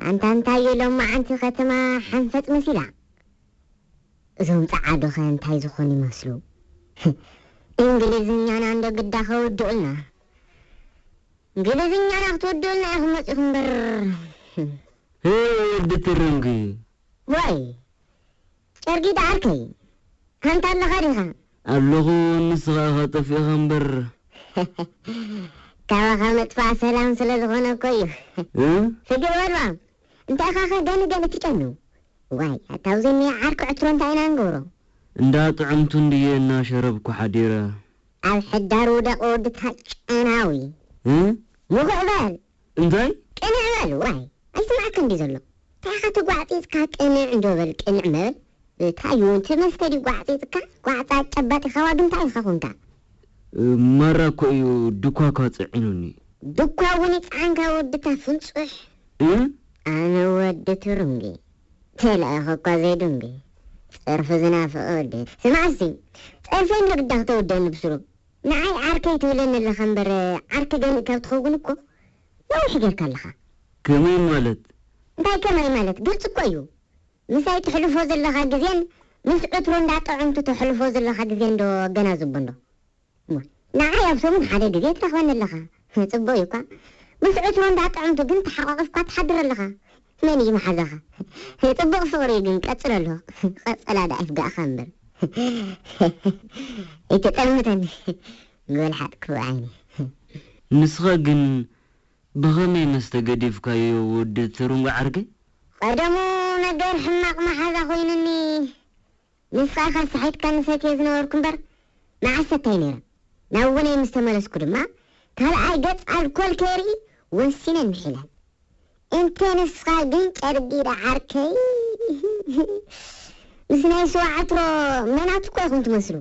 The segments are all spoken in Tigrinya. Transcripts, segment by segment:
ኣንታ እንታይ እዩ ሎማዓንቲ ከተማ ሓንፈጥ መሲላ? እዞም ጸዓዱኸ እንታይ ዝኾኑ ይመስሉ? እንግሊዝኛና እንዶ ግዳ ከውድኡልና። እንግሊዝኛና ክትውድኡልና ኢኹም መጺኹም እምበር። ሄ ወዲ ትርንጊ። ወይ ጨርጊ ደዓርከይ፣ ኣንታ ኣለኻ ዲኻ? ኣለኹ። ንስኻ ኢኻ ጠፊእኻ እምበር። ካባኻ ምጥፋእ ሰላም ስለ ዝኾነ እኮ እዩ። እ? ፍግር በልዋ። እንታይ ኢኻ ኸ ገኒ ገኒ ትጨኑ? ዋይ ኣታ ኣብዚ እኒአ ዓርኪ ዕትሮ እንታይ ኢና ንገብሮ? እንዳ ጥዕምቱ እንድየ እናሸረብኩ ሓዲረ። ኣብ ሕዳር ውደቕ ወድታ ጨናዊ። እ? ምጉዕ በል። እንታይ? ቅንዕ በል ዋይ። ኣይስማዕካ እንዲ ዘሎ። እንታይ ኢኻ ተጓዕጺጽካ ቅንዕ እንዶ በል ቅንዕ መበል። እንታይ እዩ እቲ መስተ ድዩ ጓዕጺጽካ? ጓዕጻ ጨባጢ ኸባቢ እንታይ ኢኻ ኾንካ? ማራ እኮ እዩ ድኳኳ ጽዒኑኒ። ድኳ እውን ይጽዓንካ ወድታ ፍንጹሕ። እ? ኣነ ወዲ ትሩንጊ ተለኣኸ እኳ ዘይዱንጊ ጸርፊ ዝናፍቐ ወዲ። ስማዕሲ ጸርፊ እንዶ ግዳ ክተውደኒ ብስሩ። ንዓይ ዓርከይ ትብለኒ ኣለኻ እምበር ዓርኪ ገንእ ካብ ትኸውን እኮ ነዊሕ ጌርካ ኣለኻ። ከመይ ማለት? እንታይ ከማይ ማለት ግልፂ እኮ እዩ። ምሳይ ትሕልፎ ዘለኻ ግዜን ምስ ዕትሮ እንዳጠዐምቱ ተሕልፎ ዘለኻ ግዜን ዶ ኣገናዝቦ እንዶ? እሞ ንዓይ ኣብ ሰሙን ሓደ ግዜ ትረኽበኒ ኣለኻ። ፅቡቕ እዩ እኳ። ምስ ዕትሮ እንዳጠዐምቱ ግን ተሓቋቒፍካ ትሓድር ኣለኻ። መን እዩ መሓዛኻ? ፅቡቕ ፍቕሪ እዩ ግን ቀፅለሉ። ቐፀላ ደኣ ይፍጋእኻ እምበር። ኣይተጠልምተኒ ጎልሓጥ ክፉእ ዓይኒ። ንስኻ ግን ብኸመይ መስተ ገዲፍካዮ ወዲ ትሩንጎ ዓርከይ? ቀደሙ ነገር ሕማቕ መሓዛ ኮይኑኒ። ንስኻ ኢኻ ሰሒትካኒ ሰትየ ዝነበርኩ እምበር መዓስ ሰታይ ነይረ። ናብ ወነይ ምስ ተመለስኩ ድማ ካልኣይ ገጽ ኣልኮል ከይርኢ ወሲነ ምሒላል። እንተ ንስኻ ግን ጨርጊዳ ዓርከይ ምስ ናይ ስዋ ዕትሮ መናቱ እኮ ኢኹም ትመስሉ።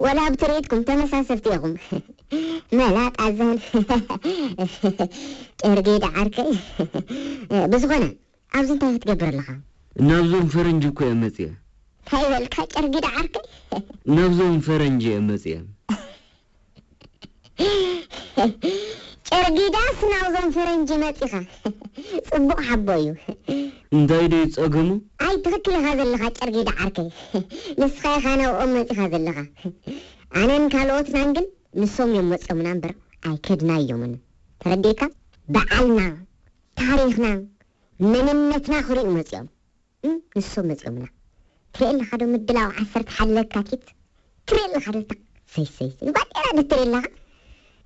ወላ ብትርኢትኩም ተመሳሰልቲ ኢኹም። መላጣ ዘን ጨርጊዳ ዓርከይ። ብዝኾነ ኣብዚ እንታይ ክትገብር ኣለኻ? ናብዞም ፈረንጂ እኮ እየ መፅየ። እንታይ በልካ ጨርጊዳ ዓርከይ? ናብዞም ፈረንጂ እየ መፅየ። ጨርጊዳስ ናብዞም ፈረንጂ መፂኻ። ፅቡቕ ሓቦ እዩ። እንታይ ድዩ ፀገሙ? ኣይ ትኽክል ኢኻ ዘለኻ ጨርጊዳ ዓርከይ። ንስኻ ኢኻ ናብኦም መፂኻ ዘለኻ። ኣነን ካልኦትናን ግን ንሶም እዮም መፂኦምና እምበር ኣይከድናዮምን። ተረዲእካ? በዓልና፣ ታሪኽና፣ መንነትና ክርእዩ መፂኦም። እም፣ ንሶም መፂኦምና። ትርኢ ኣለኻ ዶ ምድላው ዓሰርተ ሓደ ለካቲት? ትርኢ ኣለኻ ዶ እታ ሰይ ሰይ ሰይ ባንዴራ ዶ ትርኢ ኣለኻ?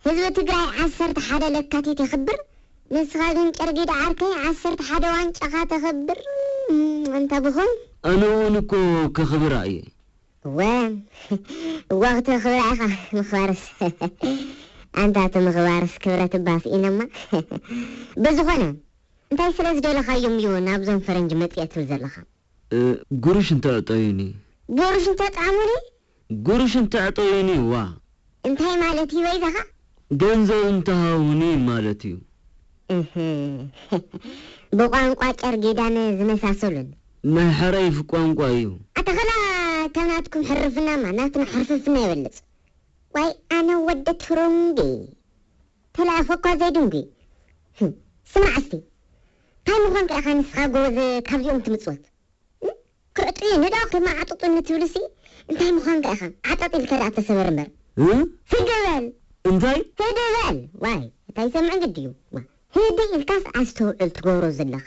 ህዝቢ ትግራይ ዓሰርተ ሓደ ለካቲት የኽብር። ንስኻ ግን ጨርጊዳ ዓርከይ ዓሰርተ ሓደ ዋንጫኻ ተኽብር። እም፣ ኣንታ ብኹም። ኣነ እውን እኮ ከኽብራ እየ። እወ እወ ክተኽብራ ኢኻ ምኽባርስ። ኣንታ እቲ ምኽባርስ ክብረት እባ ስኢነማ። ብዝኾነ እንታይ ስለ ዝደለኻዮም እዩ ናብዞም ፈረንጂ መፅየ ትብል ዘለኻ? እ፣ ጉርሽ እንተዕጠዩኒ። ጉርሽ እንተጥዓሙኒ? ጉርሽ እንተዕጠዩኒ ዋ። እንታይ ማለት እዩ ወይዛኻ? ገንዘብ እንተሃቡኒ ማለት እዩ። እህ፣ ብቋንቋ ጨርጊዳን ዝመሳሰሉን። ናይ ሕረይፍ ቋንቋ እዩ። ኣታ ኸላ ካብ ናትኩም ሕርፍናማ ናትና ሕርፍፍና ይበልጽ። ዋይ ኣነ ወዲ ትሩንጊ ተለኣኸ እኳ ዘይድንጉ። ህም፣ ስማዕ እስቲ፣ እንታይ ምዃንካ ኢኻ ንስኻ ጎበዝ ካብዚኦም ትምጽወት? ህም፣ ክዕጡዩ ንዳው ከይመዓጥጡኒ ትብልሲ እንታይ ምዃንካ ኢኻ? ዓጠጥ ኢልካ ደኣ ተሰበር እምበር። እ? ህድእ በል። እንታይ? ህድእ በል። ዋይ፣ እንታይ ይሰምዕ ግዲ እዩ? ዋ፣ ህድእ ኢልካስ ኣስተውዕል ትገብሮ ዘለኻ።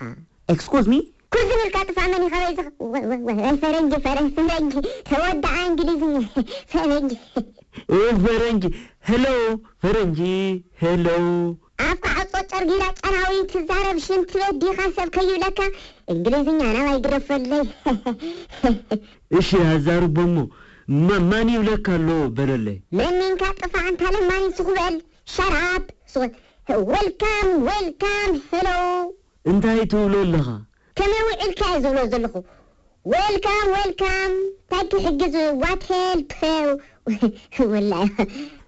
Excuse me? ኩዝም ኢልካ ጥፋእ መን ኢኻ በይዝኻ? ወይ፣ ወይ፣ ወይ፣ ወይ፣ ፈረንጂ፣ ፈረ-፣ ፈረንጂ፣ ተወደኣ እንግሊዝኛ፣ ፈረንጂ። እ፣ ፈረንጂ፣ ሄሎ፣ ፈረንጂ፣ ሄሎ። ኣፍካ ዕጾ ጨርጊዳ ጨናዊ ትዛረብ ሽንቲ ቤት ዲኻ ሰብ ከይብለካ እንግሊዝኛ ናባይ ግደፈለይ። እሺ ኣዛርቦ እሞ ማ-፣ ማን ይብለካ ኣሎ በለለይ። መኒንካ ጥፋእ ኣንታ ለማኒ ሱቕ በል። Shut up ሱቕ። Welcome welcome hello። እንታይ ትብሎ ኣለኻ? ከመይ ውዒልካ እየ ዝብሎ ዘለኹ። Welcome welcome እንታይ ክሕግዝ what help ወላ።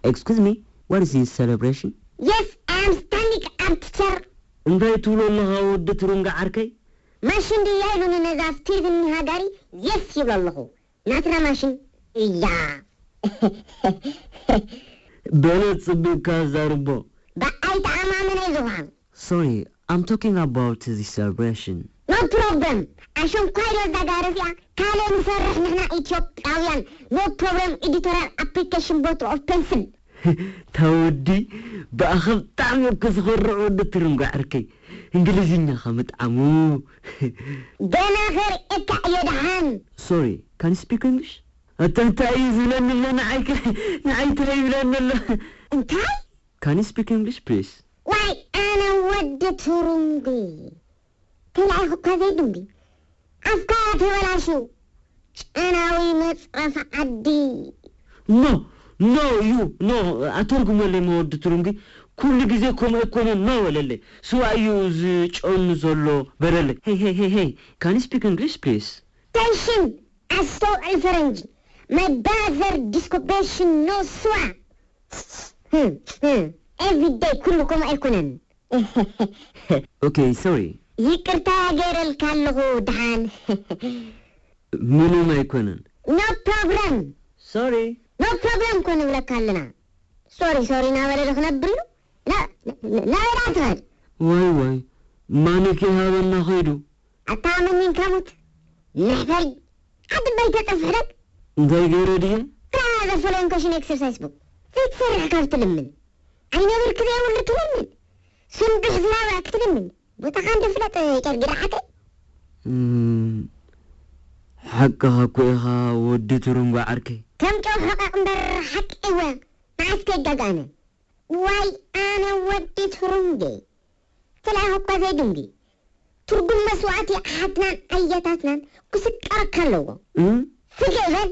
Excuse me, what is this celebration? Yes, I am standing up teacher። እንታይ ትብሎ ኣለኻ ወዲ ትሩንጋ ዓርከይ? ማሽን ድያ ኢሉኒ ነዛ ስቲቭኒ ሃጋሪ የስ ይብሎ ኣለኹ። ናትና ማሽን እያ። በለ ጽቢብካ ኣዛርቦ። ብኣይ ተኣማመን ኣይዝኾን። Sorry, I'm talking about the celebration. No problem. ኣሸንኳይ ዶ እዛ ጋር እዚኣ ካልእ ንሰርሕ ንሕና ኢትዮጵያውያን። No problem. Editorial application bottle of pencil. ታወዲ ብኣኸ ብጣዕሚ እኮ ዝኸርዕ ወዲ ትርንጓ ዕርከይ። እንግሊዝኛኻ ምጥዓሙ። ገና ከርእየካ እየ ደሓን። Sorry, can you speak English? ኣታ እንታይ እዩ ዝብለኒ ኣሎ ንዓይ ከ ንዓይ እንታይ ይብለኒ ኣሎ? እንታይ? Can you speak English, please? ዋይ ኣነ ወዲ ትሩንዲ ተላኢኹ እኳ ዘይድንጉ ኣፍካ ተበላሹ ጨናዊ መፅረፍ ዓዲ No, no, you, no. ኣተርጉመለይ መወዲ ትሩንጊ። ኩሉ ግዜ ከምኡ ኣይኮነን። No በለለይ። ስዋ እዩ ዝጨኑ ዘሎ በለለይ። Hey, hey, hey, hey. Can you speak English, please? Attention! ኣስተውዕል ፈረንጂ My brother discobation no ስዋ Everyday ኩሉ ከምኡ ኣይኮነን Okay, sorry. ይቅርታ ገይረልካ ኣለኹ ደሓን ምንም ኣይኮነን። No problem Sorry. No problem እኮ ንብለካ ኣለና ሶሪ ሶሪ ናበለ ዶ ክነብር እዩ ናበዳ ትኸድ ዋይ ዋይ፣ ማን ከይሃበና ኸይዱ? ኣታ መኒንካ ሙት መሕፈሪ ዓዲ በይተ ጠፍሕደግ እንታይ ገይረ ድየ? The following question exercise book ዘይትሰርሕ ካብ ትልምን ኣይነብርክ ዘይብሉ ትልምን ስንዱሕ ዝናባ ክትልምን ቦታኻ እንድፍለጥ ጨርጊ ደሓተ እም፣ ሓቅኻ እኮ ኢኻ ወዲ ትርንጎ ዓርከይ። ከም ጨው ሕቐቕ እምበር ሓቂ እወ መዓስ ከይጋግኣነ ዋይ ኣነ ወዲ ትሩንጌ ተለኣኽ እኳ ዘይድንጊ ትርጉም መስዋእቲ ኣሓትናን ኣያታትናን ክስቀረካ ኣለዎ እም፣ ፍግእ በል